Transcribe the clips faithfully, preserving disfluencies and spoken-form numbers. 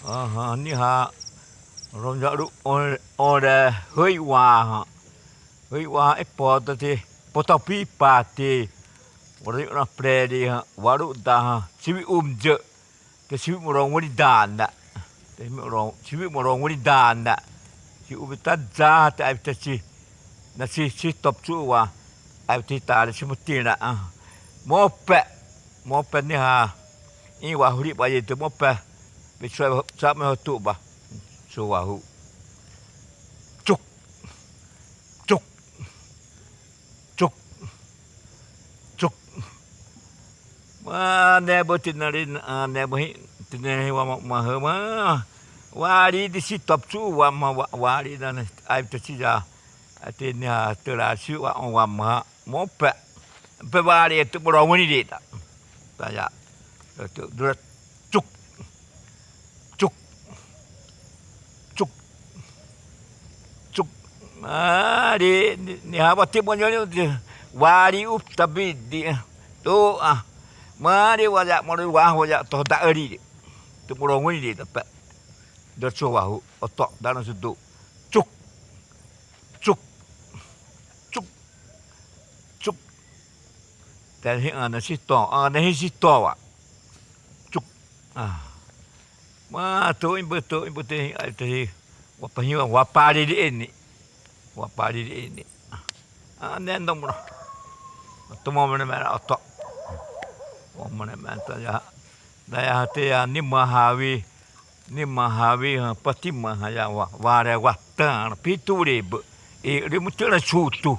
Ãhã, niha, romza'ru õ-, õré hâiwa hã. Hâiwa hã, e poto te, poto pipa te. Ora ri õ na pré ri hã, waru da hã, siwi umjâ. Te siwi morro wa'rĩ dana. Te siwi morro, siwi morro wa'rĩ dana. Si ubi ta za, te aibu te si. Na si, si top su wa. Aibu te ta le si mutira, ã. Mopé. Mopé niha. Ĩ wahuri ba ye te mopé. Be so sa me ho tu ba. So wahu. Cuk. Cuk. Cuk. Cuk. Ma ne bo tinari, a, ne bo hi, tinari wa ma, ma hã ma. Wari di si top su wa ma, wa, wari da ne. Ai ta si ya. Ati ne ha tera si wa, wa ma. Mopé. Pe wari tu bro wani di ta. Ta ya. Tu, tu, tu, cuk. Cuk. Cuk. Cuk. Mari, ni, ni haba ti moño ni, wari uptabi di. To, a. Mari waya, mari wa, waya, to da ri. Tu moro ngui di, da pe. Da so wahu, oto, da no su do. Cuk. Cuk. Cuk. Cuk. Te hi ãne si to, ãne hi si to wa. Cuk. A. Ma to imbu to imbu te hi, ai te hi. Wa pa hi wa pa ri ri ni. Wa pa ri ri ni. Ãne ndo mro. To mo mene mera oto. Wa mene mera ta ya. Da ya te ya ni ma hawi. Ni ma hawi hã, pati ma hã ya wa, ware wa tã, pitu rebe. E, ri mutu na chutu.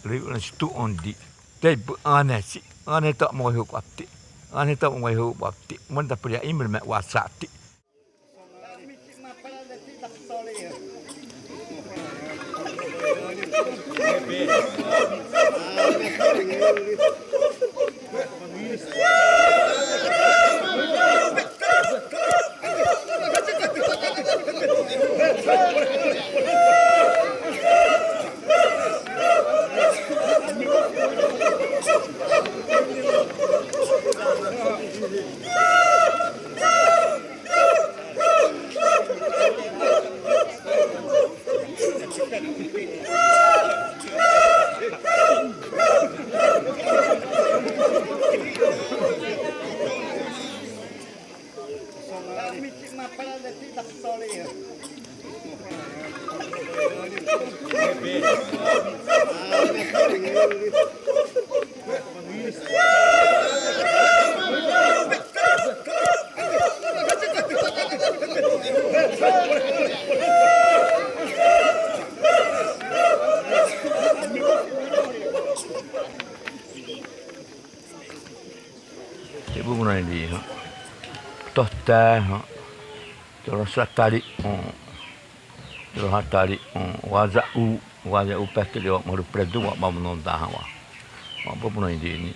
Ri na chutu ondi. Te bu ane si, ane ta mo hu bapti. Ane ta mo hu bapti. Manda pria imre me wa sati. Te bu mro di hã. Tote hã. Te rosatari, õ. Te rosatari, õ. Waza'u, waza'u pete di wa maru predu wa ma mno da hã wa. Wa bu mro di ni.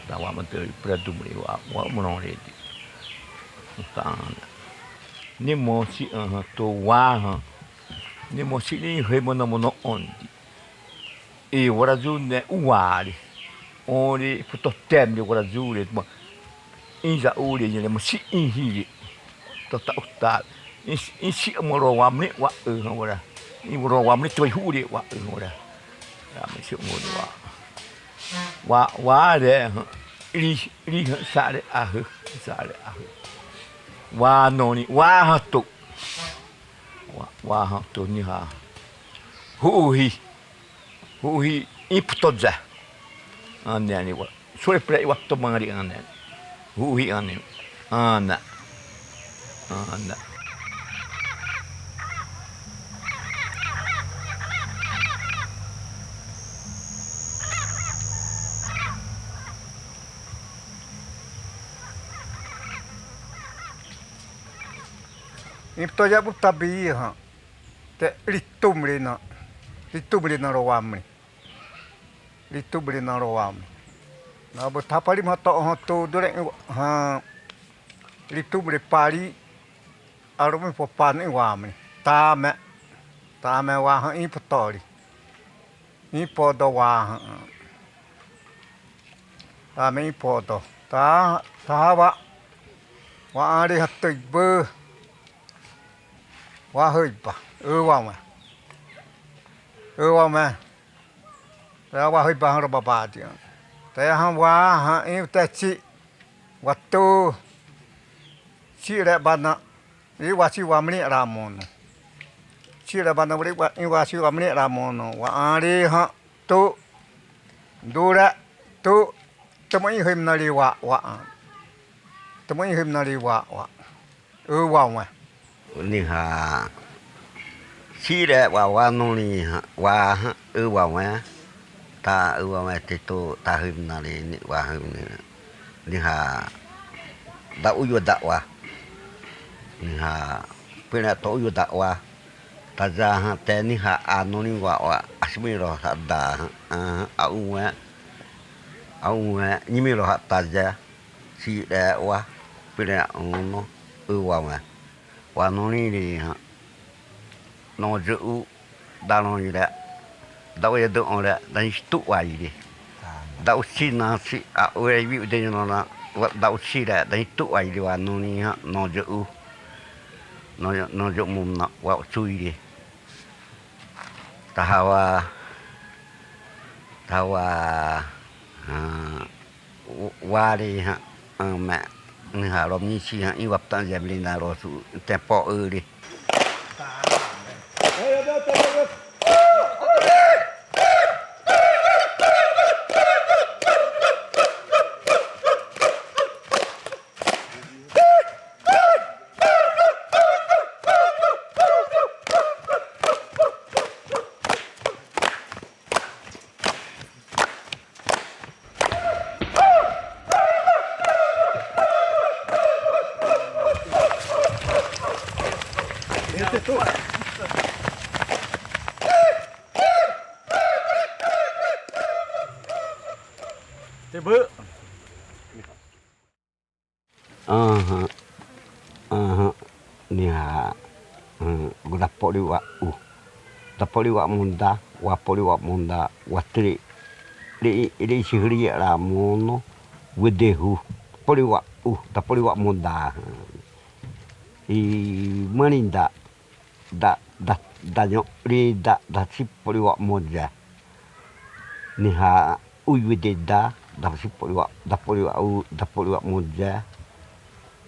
Ta wa ma te predu mri wa, wa mro di. Ta ni mo si, ãhã, to wa hã. Ni mo si ni he mo na mo no ondi. E warazu ne uwari. Ori puto tem de warazu le ma. Inza uri ne ma si inhiri. Tota uta. Insi amoro wamni wa, eh, wara. Imoro wamni toi huri wa, eh, wara. Ramni si umuri wa. Wa, wa re, ri, ri, sare, ah, sare, ah. Wa noni, wa hato. Wa, wa hato ni ha. Huhi. Huhi imputoza. Ane ani wa. Sore pre wa tomari ane. Huhi ane. Ana. Ana. Imputoza butabi hã. Te ritumri na, ritumri na rowamri. Ritumri na rowamri. Na bu tapari ma to ho tu dure ha ritumri pari arumi popani wamri. Tame, tame wa ha imputori. Impodo wa ha. Tame impodo. Ta, tahawa. Wa ãne hã te bâ, wahâiba, âwawẽ, âwawẽ, te wahâiba hã robaba di. Te hã wa hã ĩte si, watô, siré bana, iwasi wamri za'ra mono. Siré bana wari wa, iwasi wamri za'ra mono. Wa ãne hã tô, duré tô, tãma ihâimana ré wa, wa ãne. Tãma ihâimana ré wa, wa. Âwawẽ. Niha siré wa, wa norĩ hã, wa hã, âwawẽ. Ta âwawẽ te tô, ta hâimana ré ni, wahâimana. Niha da uyu da wa. Niha pire tô uyu da wa. Taza hã te niha a norĩ wa, wa, asimi ro hã da hã, a hã, a uwẽ, a uwẽ, nhimi ro hã taza, siré wa, pire ono, âwawẽ. Wa norĩ ré hã, no za'u, da norĩ ré, da uya da'õ ré, da nhi tu wa ire. Da usi na si, a uya wi ude no na, wa, da usi ré, da nhi tu wa ire wa norĩ hã, no za'u. No, no za'u mono wa usu ire. Tahawa, tahawa, ã, wari hã, ãme, niha romnhisi hã, iwaptã zé mrina rosu, tempo uri. Ãhã, ãhã, niha, ã, dapori wa'u, dapori wa'u mono da, wapori wa'u mono da, watri, ri, ri sihiri za'ra mono, wedehu, dapori wa'u, dapori wa'u mono da, ãhã. Imarĩ da, da, da, danho'ri da, dasipori wa'u mono zé. Niha uiwede da, dasipori wa'u, dapori wa'u, dapori wa'u mono zé.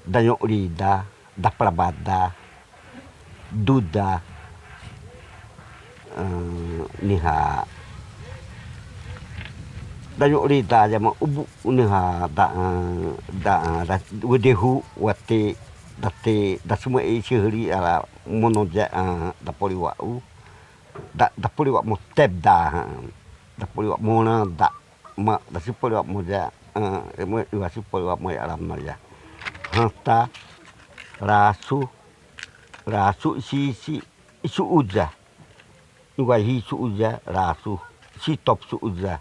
Danho'ri da, daparaba da, duda, ã, niha. Danho'ri da zama ubu niha da, ã, da, ã, da, wedehu wate, date, dasuma isihiri za'ra mono zé, ã, dapori wa'u. Da, dapori wa'u motep da, ã, dapori wa'u mona da, ma, dasipori wa'u mono zé, ã, ma, iwasipori wa'u mono zé, alam na zé. Hã ta, rasu, rasu isi, isi, isu'u zé. Iwahi su'u zé, rasu. Sitop su'u zé.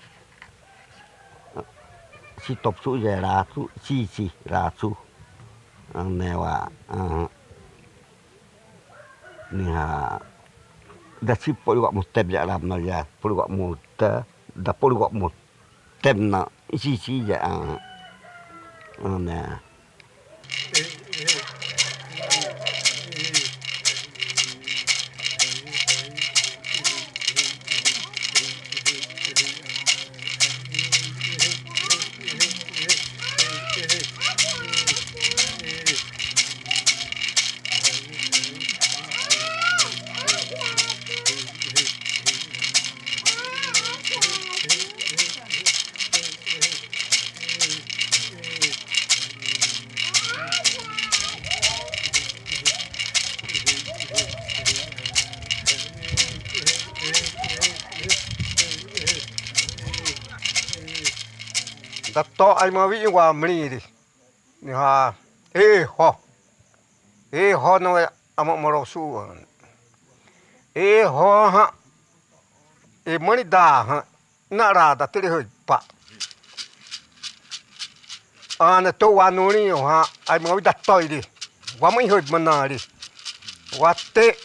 Sitop su'u zé, rasu. Sisi, rasu. Ãne wa, ãhã. Niha. Dasipori wa'u motep zé, alam na zé. Pori wa'u motep, dapori wa'u mo tep na, isi, isi zé, ã, ãne. Dato aimawi wa mriri. Niha, e ho. E ho no, amo morosu. E ho hã. E mani da hã. Nara da tere hoi pa. Ana to wa nuri hã. Aimawi da toiri. Wa mai hoi manari. Wa te.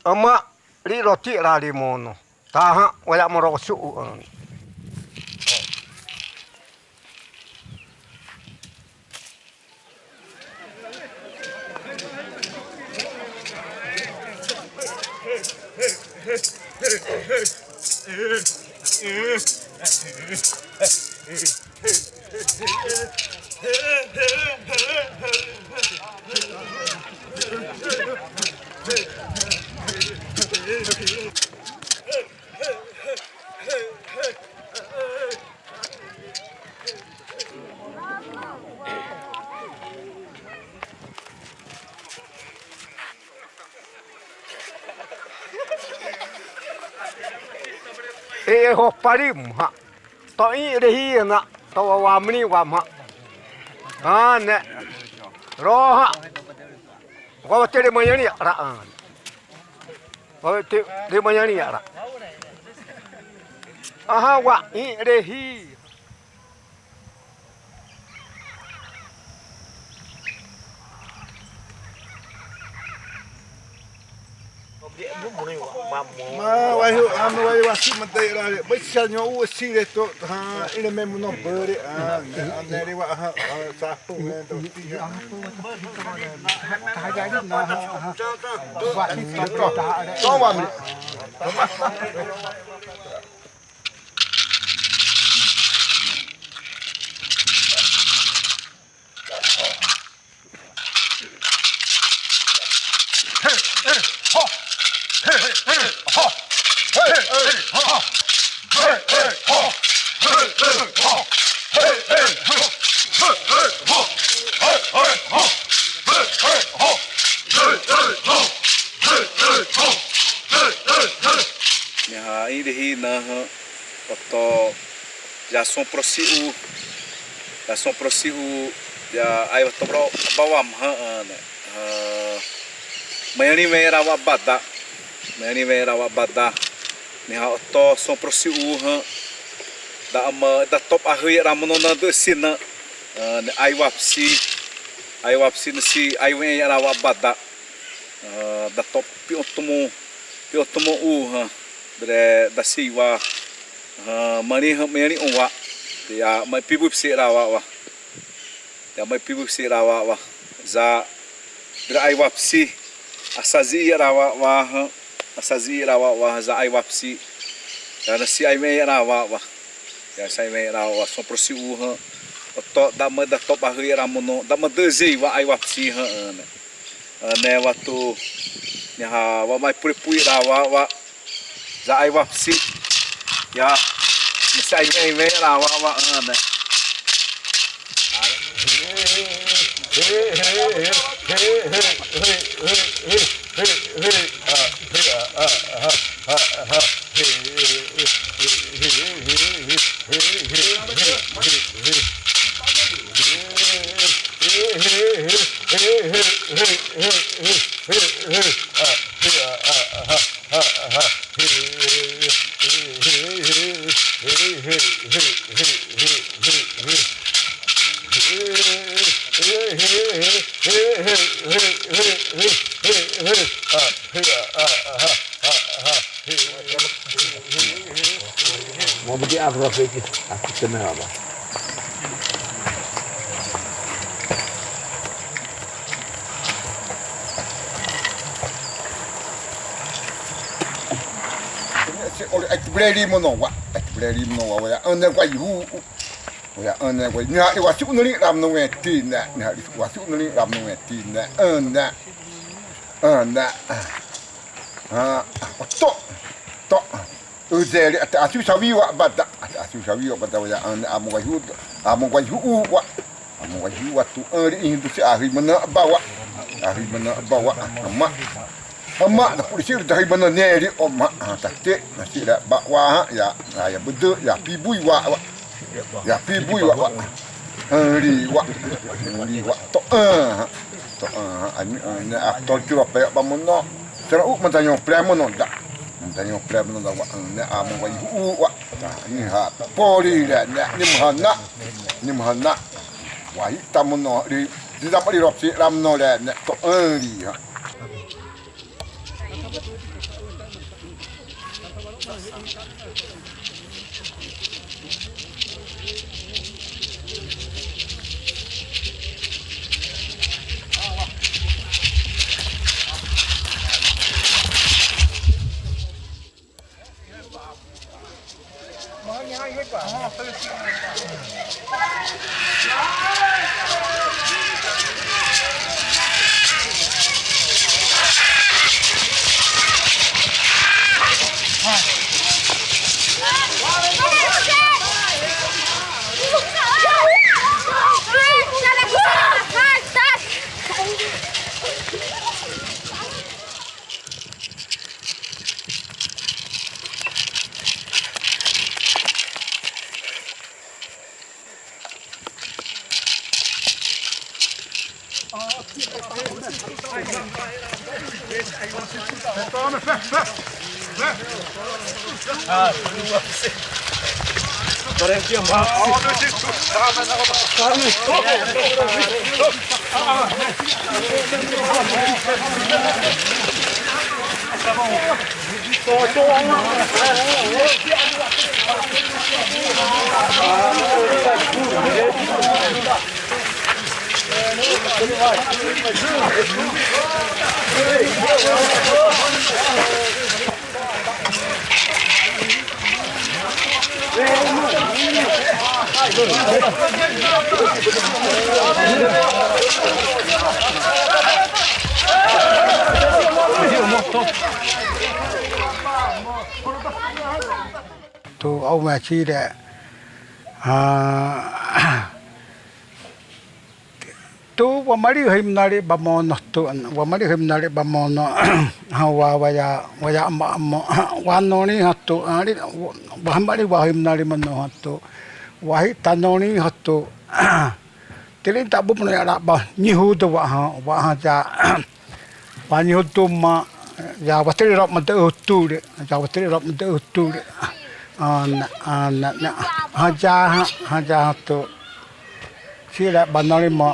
Ama ri roti rari mono. Taha, wala morosu. E hopari ma. Tô ĩ'rehi na, tô wamri wamhã. Ãne. Rohã. Wa te 're manharĩ za'ra ãne. Wa te 're manharĩ za'ra. Ãhã wa ĩ'rehi. Ma waihu, ãma waihu wasi ma te 're, baixa nho u si 're tô, hã, ĩ'reme mono bâ 're, ãne, ãne 're wa, hã, hã, sapo, né, tô, tô, tô, tô, tô, Niha ĩ'rehi na hã, oto za sõprosi'u, za sõprosi'u, za aiwatobro aba wamhã, ãne. Ãhã, manharĩ wẽ za'ra wa'aba da, manharĩ wẽ za'ra wa'aba da. Niha oto sõprosi'u hã, da'ãma, datob'ahâ za'ra mono na dâ sina, ãne, aiwapsi, aiwapsi na si aiwẽ za'ra wa'aba da. Ãhã, dato pi'õtomo, pi'õtomo u hã, duré dasiwa, ãhã, marĩ hã manharĩ õ wa, za ma pibui pese za'ra wa'aba, za ma pibui pese za'ra wa'aba, za, duré aiwapsi, asazi za'ra wa'aba hã, asazi za'ra wa'aba hã, za aiwapsi, za na si aiwẽ za'ra wa'aba, za si aiwẽ za'ra wa'aba, sõprosi'u hã, oto da'ãma datob'ahâ za'ra mono, da'ãma dâ zéi wa aiwapsi hã, ãne. Ãne wa tô, niha wa ma purepui za'ra wa'aba, za aiwapsi. Za, na si aiwẽ za'ra wa'aba, ãne. Vamos de agro, a gente, aqui também, ó. Ore, ati breri mono wa, ati breri mono wa, wa ya ane wa yu, wa ya ane wa, ni ha wa su nuri ram no weti na, ni ha wa su nuri ram no weti na, ane, ane, ah, to, to. Uzeri ata asu sawi wa bada. Ata asu sawi wa bada wa ya ane amo wa yu. Amo wa yu wa. Amo wa yu wa tu ãne indu si ahimana ba wa. Ahimana ba wa. Ama. Ama na polisi da ahimana neri o ma. Ah, tate na si ra ba wa ha. Ya, ya budu ya pibui wa wa. Ya pibui wa wa. Ri wa. Ri wa. To, ah. To, ah, ani, ani, a to tiro pe ba mono. Sera u mata yo pre mono da. Mata yo pre mono da wa. Ne amo wa yu wa. Ni ha. Pori le ne ni mahana. Ni mahana. Wa i ta mono ri. Di da pori ro si ram no le ne. To, ah, ri ha. Tô a'uwẽ siré, a, tô wa marĩ hâimana ré ĩma mono tô, wa marĩ hâimana ré ĩma mono, hã wa, wa ya, wa ya ma, ma, wa norĩ hã tô, a, ré, wa marĩ wa hâimana ré mono hã tô, wahi'rata norĩ hã tô, te ré ĩtabu mono za'ra banhihudu wa hã, wa hã za, banhihudu ma, za wa te ré romhâimana tô ré, za wa te ré romhâimana tô ré, a, na, a, na, na, hã za hã, hã za hã tô, siré ba norĩ ma,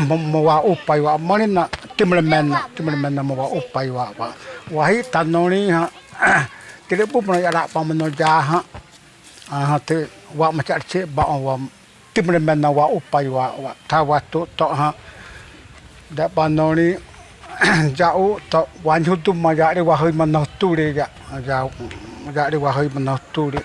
ma, ma wa'upai wa, marĩ na, timreme na, timreme na ma wa'upai wa, wa, wahi'rata norĩ hã, te ré bâ mono za'ra ba mono za hã, a hã te, wa ma sa'rese ba wa, timreme na wa'upai wa, wa, ta wa tô, tô hã, da ba norĩ, za u tô, banhihudu ma za ré wahâimana tô ré za, za, za ré wahâimana tô ré.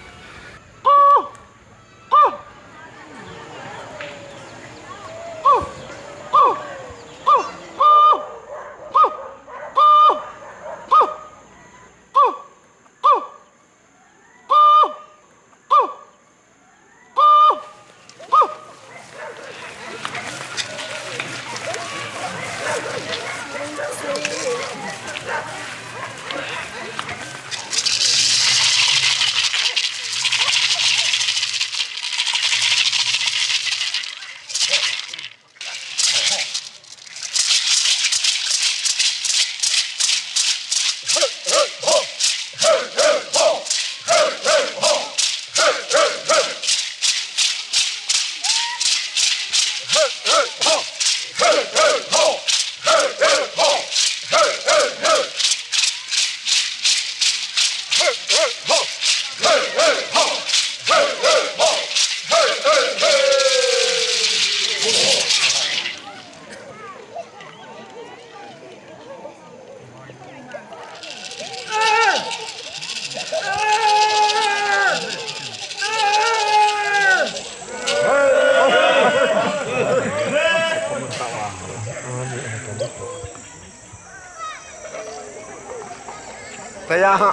Taya hã.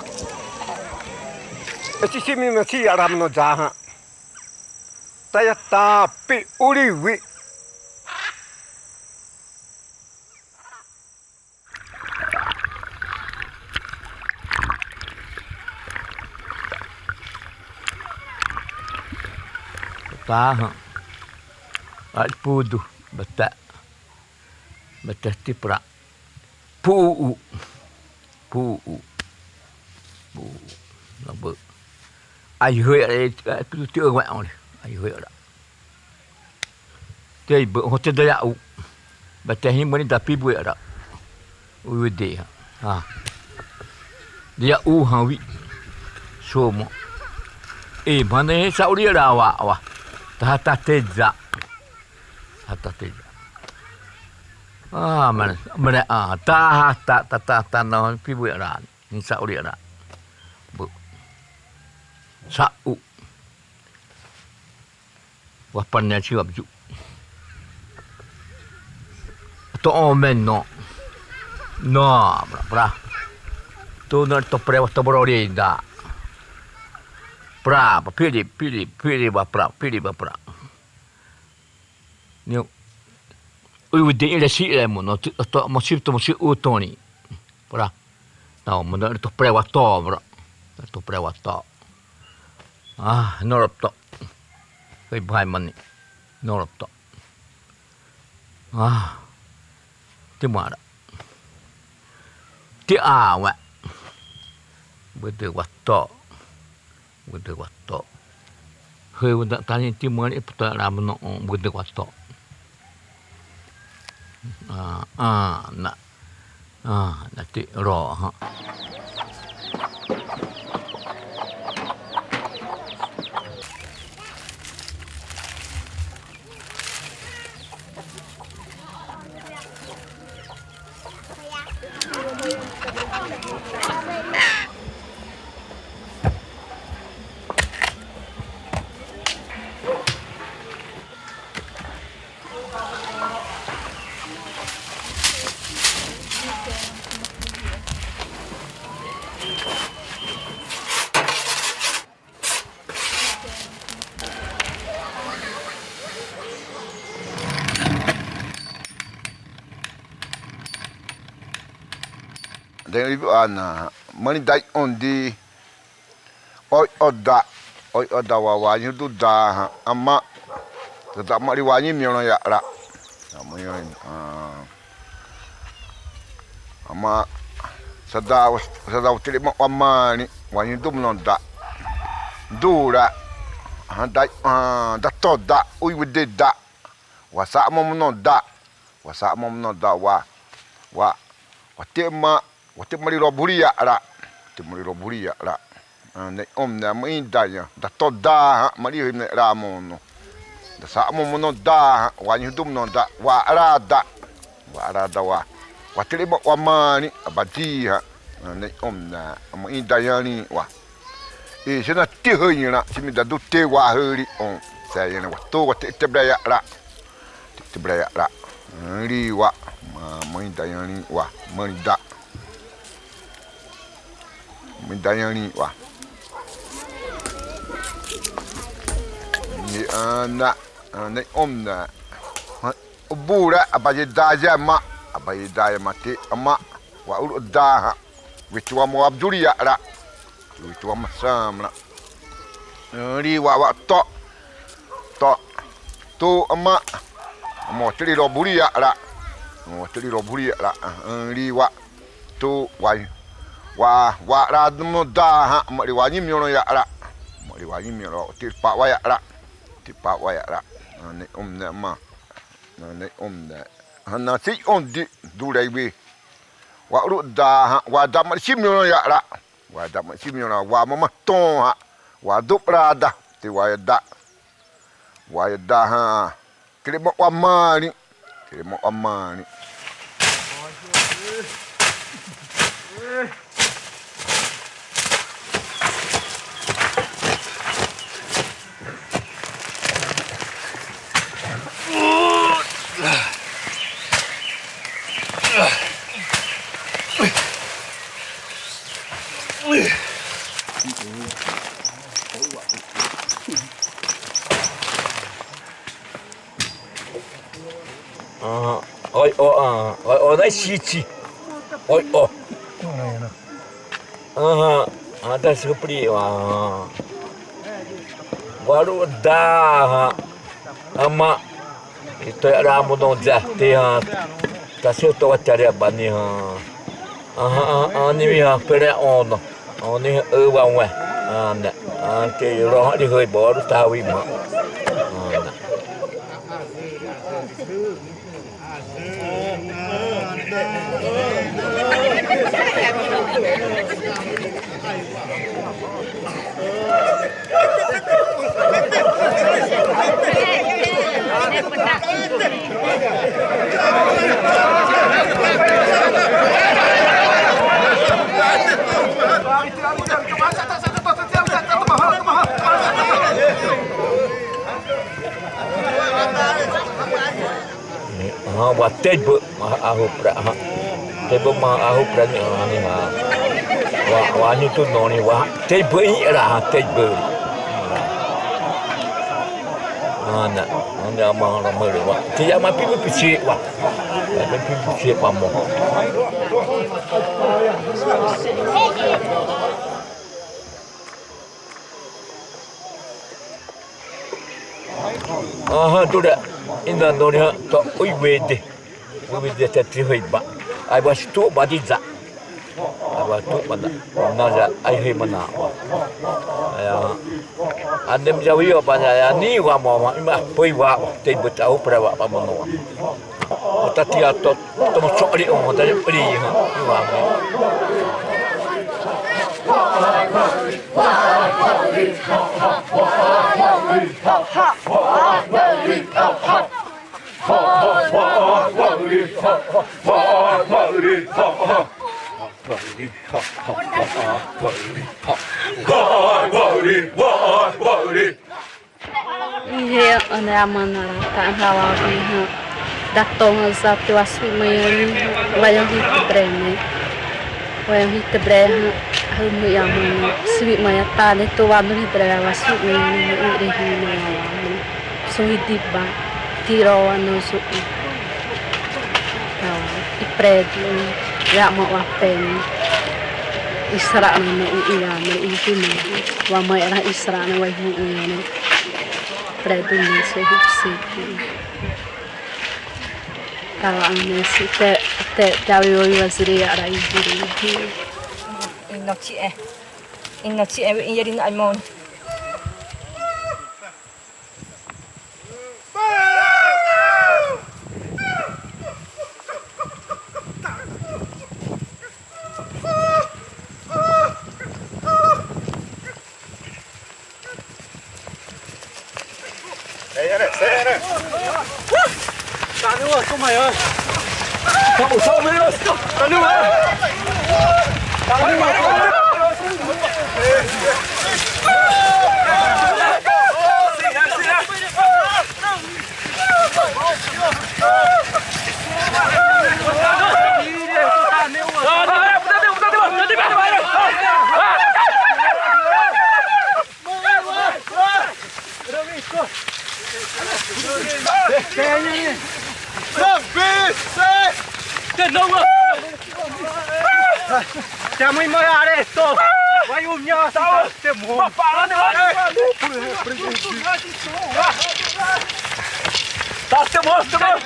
Ati simi mati aram no ja hã. Taya tapi uriwi. Taha. Ai pudu, bata. Bata tipra. Pu'u. Pu'u. Pu'u. Nabâ. Ai hâ, ai, ai, tu, tu, ai, ai hâ. Te bâ, hã te da ya'u. Bate hã mani da pibu era. Uyu de ha. Ha. De ya'u hã wi. Somo. E, mane sa uri era wa, wa. Taha ta te za. Taha ta te za. Ah, mane, mane, ah, taha ta, ta, ta, ta, na, pibu era. Ni sa uri era. Bâ. Sa'u. Wa pãne ti wapju. Tô õ me no. No, pra, pra. Tô na tô pre wa tô bro ri da. Pra, pra, piri, piri, piri wa pra, piri wa pra. Nio. Uiwede ĩ'ra si'ra mono, tô, tô, mosip tô, mosip u tô ni. Pra. Tô, mono tô pre wa tô, pra. Tô pre wa tô. Ah, norop tô. Hâi bâ hâimani. Norop tô. Ah. Ti mara. Ti a wa. Bâdâ wa tô. Bâdâ wa tô. Hâi wa da tani ti mara e puta ra mono bâdâ wa tô. Ah, ah, na. Ah, na ti ro, ha. Dai ri ana, mani dai ondi, oi oda, oi oda wa, wanhidu da hã, ãma, sada ãma ri wanhimro za'ra. Ãma, ah, ãma, sada, sada utiré ma wa mani, wanhidu mono da. Dura, hã, da, ah, da toda, uiwede da. Wa sa'amo mono da. Wa sa'amo mono da wa. Wa, wa te ma, wa te ma ri roburi za'ra. Te ma ri roburi za'ra. Ah, ne omna ma inda ya. Da toda hã, ma ri hâimana za'ra mono. Da sa'amo mono da hã, wanhidu mono da. Wa arada. Wa arada wa. Wa te ri ma wa mani, abadi hã. Ah, ne omna ma inda ya ni wa. E, sena tihâ ĩ'ra, simi da dute wa hâri on. Sa ĩ'ra wa tô wa te, te bra za'ra. Te, te bra za'ra. Ri wa, ma, mãe da ĩ'ra wa, mãe da. Mãe da ĩ'ra wa. Ni ana, ana omna. Ha, o bura, abaye da ya ma, abaye da ya ma te, ama, wa uru da ha. Wete wa mo abduri za'ra. Wete wa ma samra. Ri wa wa to. To. To ama. Mo te ri roburi za'ra. Mo te ri roburi za'ra. Ri wa. To wa. Wa, wa ra mono da hã. Ma ri wanhimro za'ra. Ma ri wanhimro. Te pa wa za'ra. Te pa wa za'ra. Ne omna ma. Ne omna. Hã na si ondi dura iwi. Wa ru da hã, wa da ma simro za'ra. Wa da ma simro, wa ma ma tô hã. Wa du'ra da, te wa da. Wa da hã. Te ri ma wa mani. Te ri ma wa mani. Oi, o, a, oi, o, dai siti. Oi, o. Aham, ada supri, ah. Waru da, ha. Ama. Ito ya ramu don ja, te, ha. Tasi to watari abani, ha. Aha, aha, ani mi ha, pere ono. Oni ha, e wa we. Ana. Ante roha di hoi boru tawi ma. Ana. Wa tebâ ma ahâ pra hã. Tebâ ma ahâ pra ni hã ni hã. Wa, wa ni tu no ni wa. Tebâ i ra hã tebâ. Ana, ana ma ra ma re wa. Ti ya ma pi pi si wa. Ma pi pi si pa mo. Ahã, duré ĩnha norĩ hã tô uiwede. Uiwede te te hâiba. Aiwa situ'wa badi za. Aiwa situ'wa bada. Na za aihâimana wa. Aya. Ãne mi za wi wa bada ya ni wa mo wa ima pui wa. Te bata u pra wa pa mo no wa. Ota ti a tô, tô mo sô ri o mo da ri hã. Wa mo. Ihe ãne amana ra ta hã wa hã. Da tô hã za te wa su'u ma ya ni hã. Wa ya hã te breme. Wa ya hã te bre hã. Hã mu ya ma na. Su'u ma ya ta ne tô wa no ni bre wa su'u ma ya ni hã. U re hi na wa wa. Su'u di ba. Ti ro wa no su'u. Tao, i prédio, ya ma wa pé ni. Isra na no u i ya ma i ti ma. Wa ma era isra na wa hu u ya na. Prédio ni se hu se ki. Tao, ãne si te, te, te awi wa i wa zire ya ra i zire. Ino chi e. Ino chi e, i yeri na ai mon. Tanu wa, toma ya. Tamo, tamo, tamo. Tanu wa. Tanu wa. Siamo in mare, sto. Vai un gnasso, siamo. Papà, ne va. Sta, stiamo, stiamo.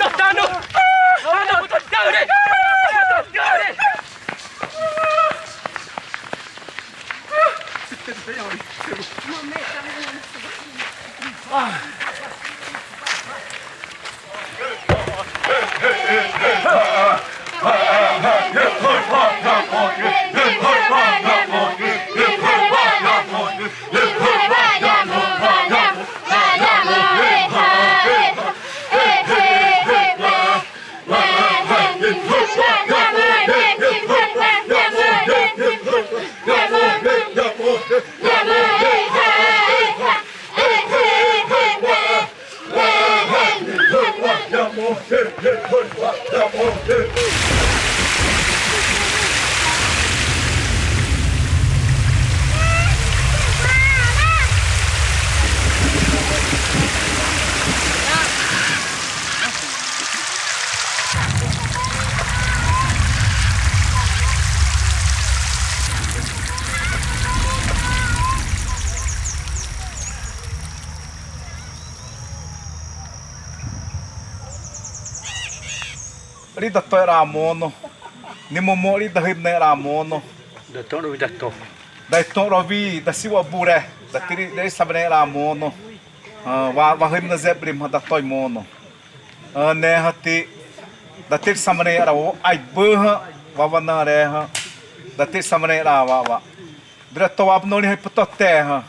Ri da tô 'ra mono. Nimomo ri da hâimana 'ra mono. Da tô 'ra wi da tô. Da tô 'ra wi da siwa buré. Da tiri da sabre 'ra mono. Ã, wa, wa hâimana zé bri ma da tô mono. Ã, ne hã te, da te samre 'ra wa, aibâ hã, wa wa na re hã, da te samre 'ra wa wa. Duré tô wa norĩ hã poto te hã.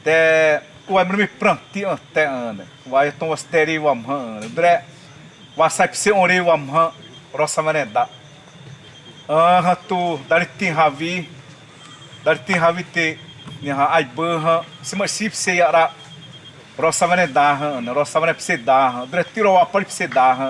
Te, wa mrimi pranti ã te ã ne. Wa tô wa steri wa mhã ã ne. Duré, wa sai pse õ ri wa mhã, ro samre da. Ã, hã tu, da ri ti hawi, da ri ti hawi te, ni hã aibâ hã, sima sipse 'ra, ro samre da hã, ro samre pse da hã, duré tiro wa pari pse da hã.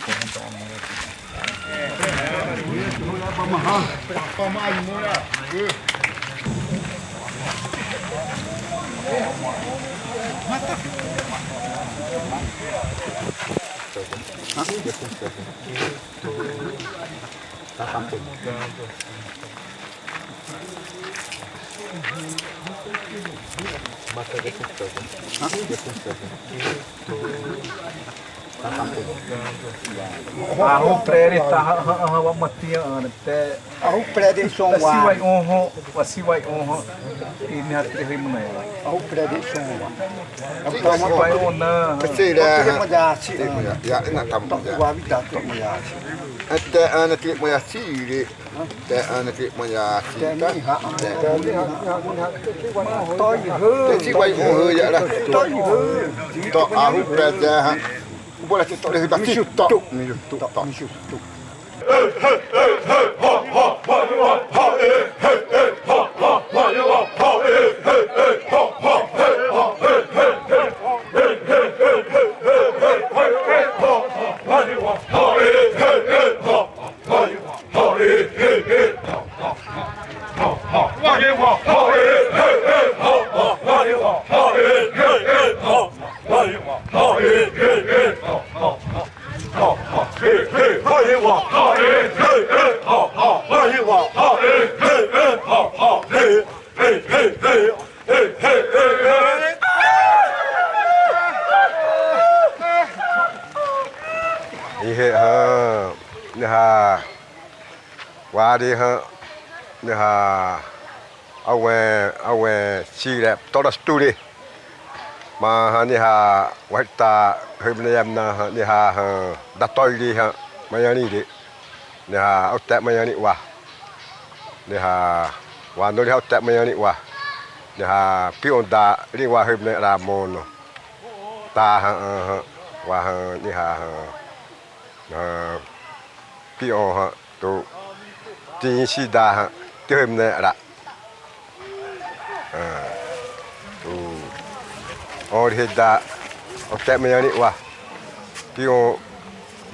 Ahâ, prédere ta hã, hã, hã, wa ma tinha ãne te. Ahâ, prédere sõ wa. Wasiwaiõ hã, wasiwaiõ hã. Ĩnhi'ré hâimana. Ahâ, prédere sõ wa. Wasiwaiõ na. Te ĩnhi'ré hã. Ya, ya, na tam. Wa vida to ma ya. Até ana te ma ya sire. Te ãne te ma ya si ta. Te wasiwaiõ hã ya ra. To ahâ prédere hã. Bora te to le ba si to. Mi to. Ĩhe hã, niha, wari hã, niha, awẽ, awẽ siré, toro sture. Ma hã niha, wahita, hâimana yamna hã, niha hã, dato ire hã, ma nharĩ re. Niha, oto ma nharĩ wa. Niha, wa norĩ hã oto ma nharĩ wa. Niha, pi'õ da, ri wa hâimana ra mono. Ta hã, ãhã, wa hã, niha hã. Hã, pi'õ hã, tô tinsi da hã, te hâimana ra. Hã, tô õ reheda, oto ma nharĩ wa. Pi'õ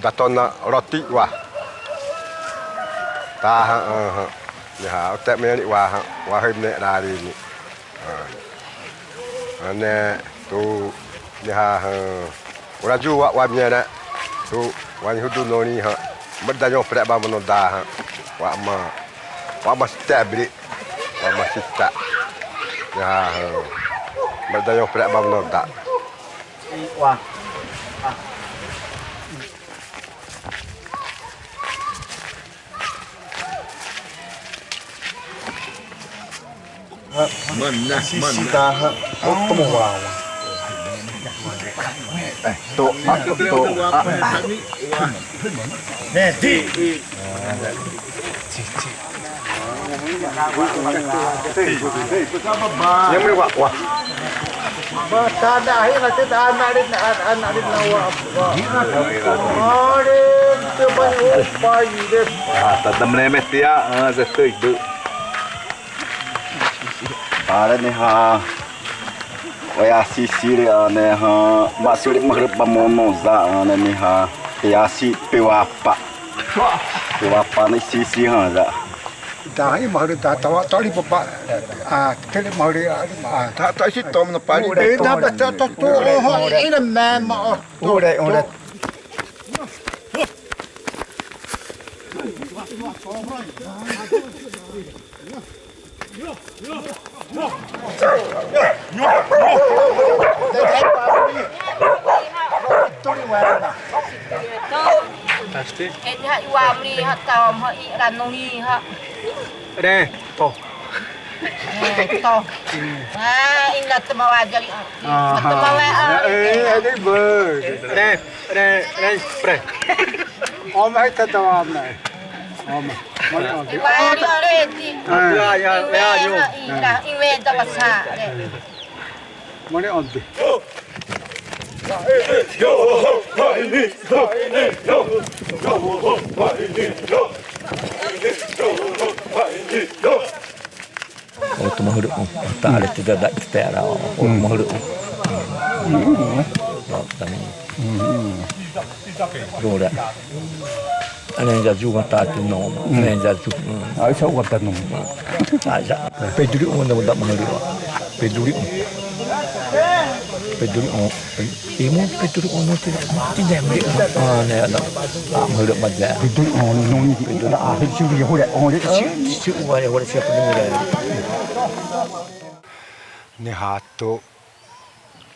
dato na roti wa. Ta hã, ãhã. Niha, oto ma nharĩ wa hã, wa hâimana ra ri ni. Ãne, tô, niha hã, ora ju wa, wa mi'ré, tô, wa nihudu norĩ hã, mrĩ danho'ré ba mono da hã, wa ma, wa ma sitebri, wa ma sita, niha hã, mrĩ danho'ré ba mono da. Wa. Mana, mana. Taha, oto mo wa. Tô, a, tô, a. Né, di. Nhâm wa, wa. Ba ta da hi na te da na ri na, na ri na wa, wa. Ore, te ba o pai de. Ah, ta da mre me te a, ah, za tei du. Para ne ha. Oya sisi re ane ha. Ma suri ma hre ba mono za ane ne ha. Te asi pe wa pa. Pe wa pa ne sisi ha za. Dahi mahri da tawa tali papa. Ah, tele mahri, ah, ta ta si tom na pari. Eh, na ba ta ta to, oh, ina mama, oh, to, ore, ore. Tuli wara na. Edi ha iwamri ha tawam ha i ranui ha. Re, to. Eh, to. Ah, inda tama wajari. Ah, tama wa, ah. Eh, edi bơ. Re, re, re, pre. Oma ita tawam na. Oma. Mari, mari. Iwari ore di. Ah. Ya, ya, ya, yo. Inda, iwe da basa. Mare ãde. O toma huru, ta ale te da da te ra, o toma huru. Tani. Dora. Ane ja ju wa ta tu no. Ane ja ju. Ai sa wa ta no. Ai ja. Pedri o no da ma ri wa. Pedri o. Pedri o. Imo pedri o no ti. Ti dem de. Ane da. A ma ri ma ja. Pedri o no ni. Pedri a he ju ri ho re o re. Ti wa ho re ti pedri o re. Ne ha to.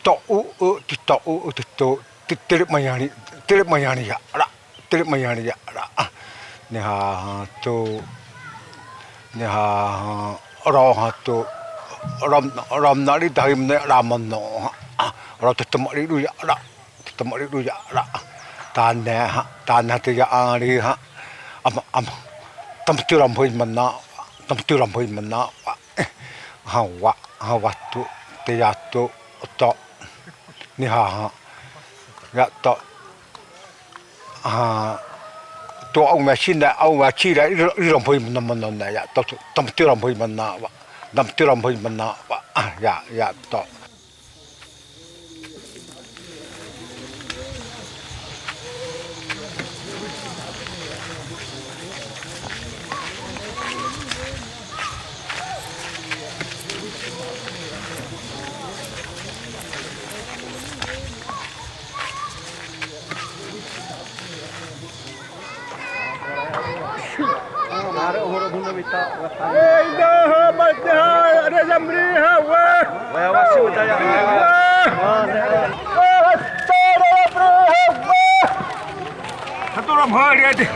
To u u ti to u u ti to. Te, te 're ma ĩ'arĩ, te 're ma ĩ'arĩ za'ra, te 're ma ĩ'arĩ za'ra. Niha hã tô, niha hã, rowẽ tô, ro, romnarĩ dahâimana za'ra mono hã. Ro tô tãma 're ro za'ra, tô tãma 're ro za'ra. Tane hã, tane hã te za ãrĩ hã. Ãma, ãma. Tãma tô romhâimana, tãma tô romhâimana. Hã wa, hã wa tô, te za tô, tô. Niha hã. Za tô. Hã. Tô a'uwẽ si na, a'uwẽ si na, 're, 're romhâimana mono na za tô, tô, tãma tô romhâimana wa. Tãma tô romhâimana wa. Za, za tô. Ei, da, ha, ma, ha, re, zamri, ha, wa. Wa, wa, si, wa, da, ya. Wa. Wa, wa, si, da, zamri, ha, wa. Hatu ram, ha, re, de.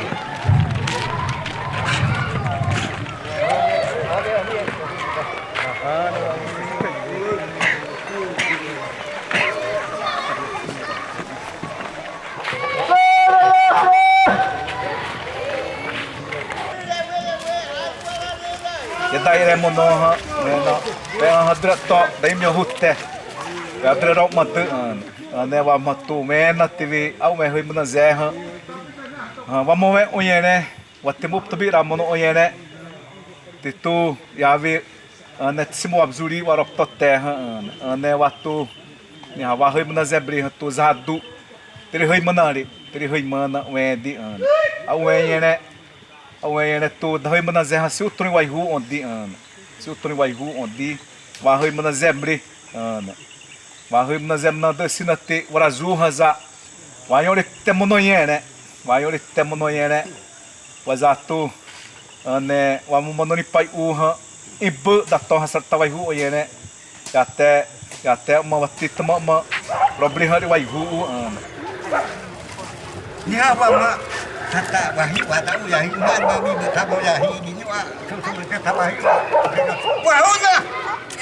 Zé da 're mono hã, ãne na, pé hã duré tô, da'ĩmi'ãhute. Pé duré romhâimana tô, ãne, ãne wama tô, ãne na te we, a'uwẽ hâimana zé hã. Ã, wama wẽ õ zé, né? Wa te mo uptabi 're mono õ zé, né? Te tô, yawi, ãne te sima wabzuri, wa ropto te hã, ãne, ãne wa tô, niha wahâimana zé bri hã tô zadu. Te 're hâimana 're, te 're hâimana wẽ di, ãne. A'uwẽ zé, né? A'uwẽ zé, né, tô dahâimana zé hã si'utõrĩ waihu'u õ di, ãne. Si'utõrĩ waihu'u õ di. Wahâimana zé bri, ãne. Wahâimana zé mono dâ sina te warazu hã za. Wa ĩ'õ 're te mono zé, né. Wa ĩ'õ 're te mono zé, né. Wa za tô. Ãne, wama mono ni pai u hã. Ĩbâ da tô hã sarta waihu'u õ zé, né. Za te, za te ma wa te tãma ma. Robri hã 're waihu'u, ãne. Niha wa ma, tata wa hi wa da u ya hi ma ma mi mi ta mo ya hi ni ni wa, so so mi ta wa hi wa. Wa ho na.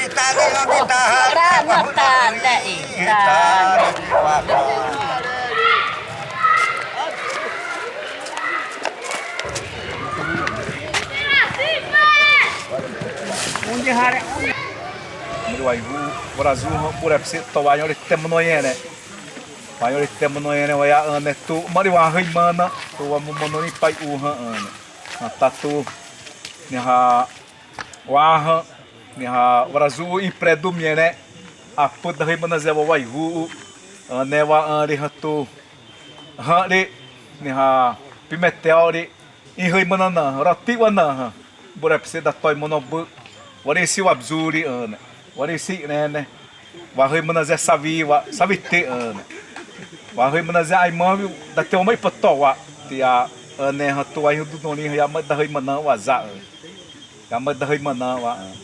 Ita ni ma mi ta ha. Ra na ta na ita. Ita ni wa ta. Onde hare. Mri waihu'u, warazu hã, buré pese tô wa ĩ'õ 're te mono zé, né. Wa ĩ'õ 're te mono zé, né, wa za ãne tô, mari wahâimana, tô wama mono ni pai u hã, ãne. Ãta tô, niha wa hã, niha warazu ipre du mi, né. Apâ dahâimana zé wa waihu'u, ãne wa ãne hã tô, hã 're, niha pimetel 're, ihâimana na, roti wa na hã. Buré pese da tô mono bâ. Warisi wabzuri, ãne. Warisi 're, né. Wahâimana zé sawi wa, sawi te, ãne. Wahâimana zé aima wi, da te õ ma ipatõ wa. Ti'a, ãne hã tô waihu'u du norĩ hã, za ma dahâimana wa za, ãne. Za ma dahâimana wa, ãne.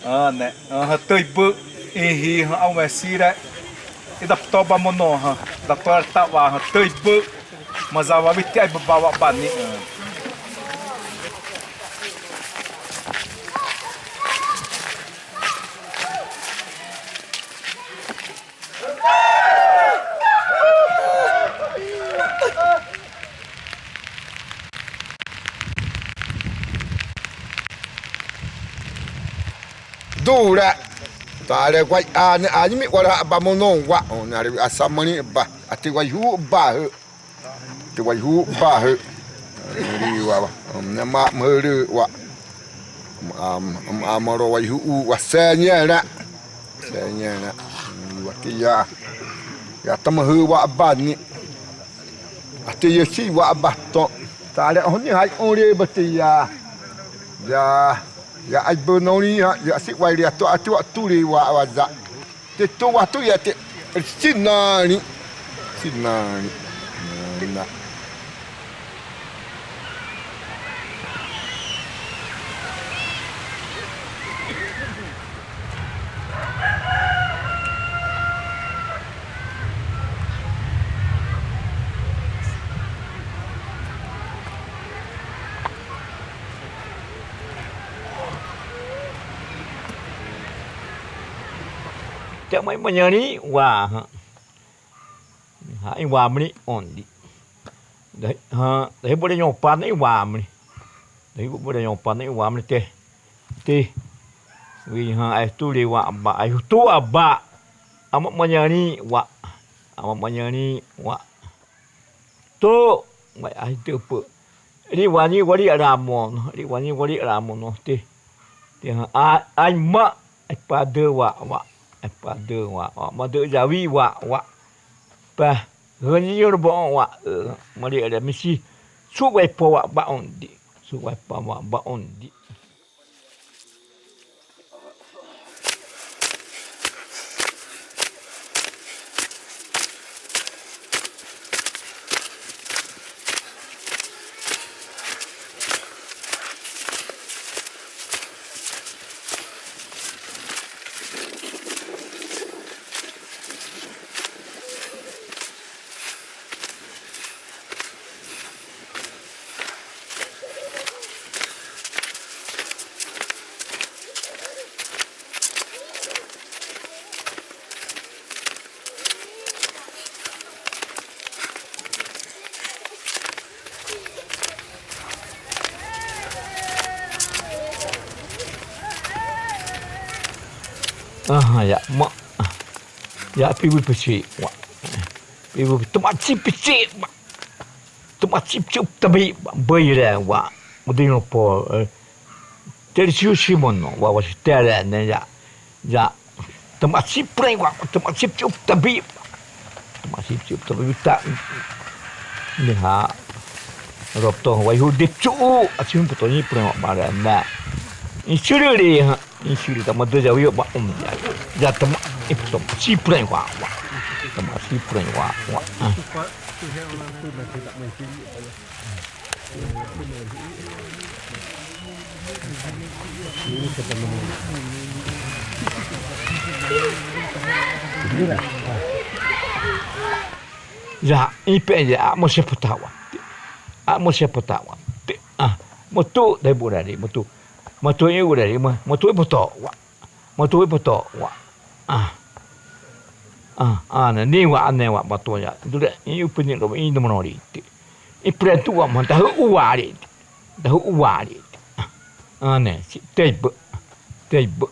Ãne, ãhã, tâibâ, ĩhi hã, a'uwẽ siré. Idaptoba mono hã, da tô 're ta wa hã, tâibâ. Ma za wa wi te aibâ ba wa bani, ãne. Duré. Taré wai ãne, ãne mi wara ba mono wa. Õ na 're asa mani ba. Ate waihu'u ba hã. Te waihu'u ba hã. Ri wa wa. Ãne ma mari wa. Ãma, ãma, ãma ro waihu'u wa sẽnhe na. Sẽnhe na. Ri wa te ya. Ya tama hã wa bani. Ate ya si wa ba tô. Taré honi hai õ 're ba te ya. Ya, ya aibâ norĩ hã, ya si wai 're tô, ate wa tô 're wa wa za. Te tô wa tô ya te, sinarĩ, sinarĩ. Na. Te ma, ma nharĩ wa hã. Hã, iwamri õ di. Da, hã, dahâiba ré nhopa na iwamri. Dahâiba ré nhopa na iwamri te. Te. Wi hã, aihutu ré wa ba, aihutu aba. Ãma ma nharĩ wa. Ãma ma nharĩ wa. Tô, ma ahi te upâ. Ri wani wari a'ra mono, ri wani wari a'ra mono te. Te hã, a, aima, aipadâ wa, wa, aipadâ wa, wa, ma dâ zawi wa, wa. Pa, hâni nho'rabo wa, ã, ma ri a'ra misi, su'waipo wa ba'õ di, su'waipo wa ba'õ di. Ãhã, ya ma. Ya pibu pisi wa. Pibu toma si pisi wa. Toma si pisi uptabi wa. Bâ ré wa. Mudinho po, eh, Tercio Simon wa, wa si tere ne ya. Ya. Toma si prei wa, toma si pisi uptabi. Toma si pisi uptabi ta. Niha. Ropto wa hu dipsu. Asim puto ni prei wa bara na. Insiriri ha. Insiri tama dâ zawi ba'õ di. Ya tama iptom si prei wa wa. Tama si prei wa wa. Ya, ipé ya, amo se potawa. Amo se potawa. Ah, motu dai burari, motu. Motu i urari, motu i potawa. Motu i potawa. Ah. Ah, ah, na ni wa, ne wa, motu ya. Dure, i upini ro, i nomorori. I pretu wa, ma, dahu uwari. Dahu uwari. Ah, ne, si, teibu. Teibu.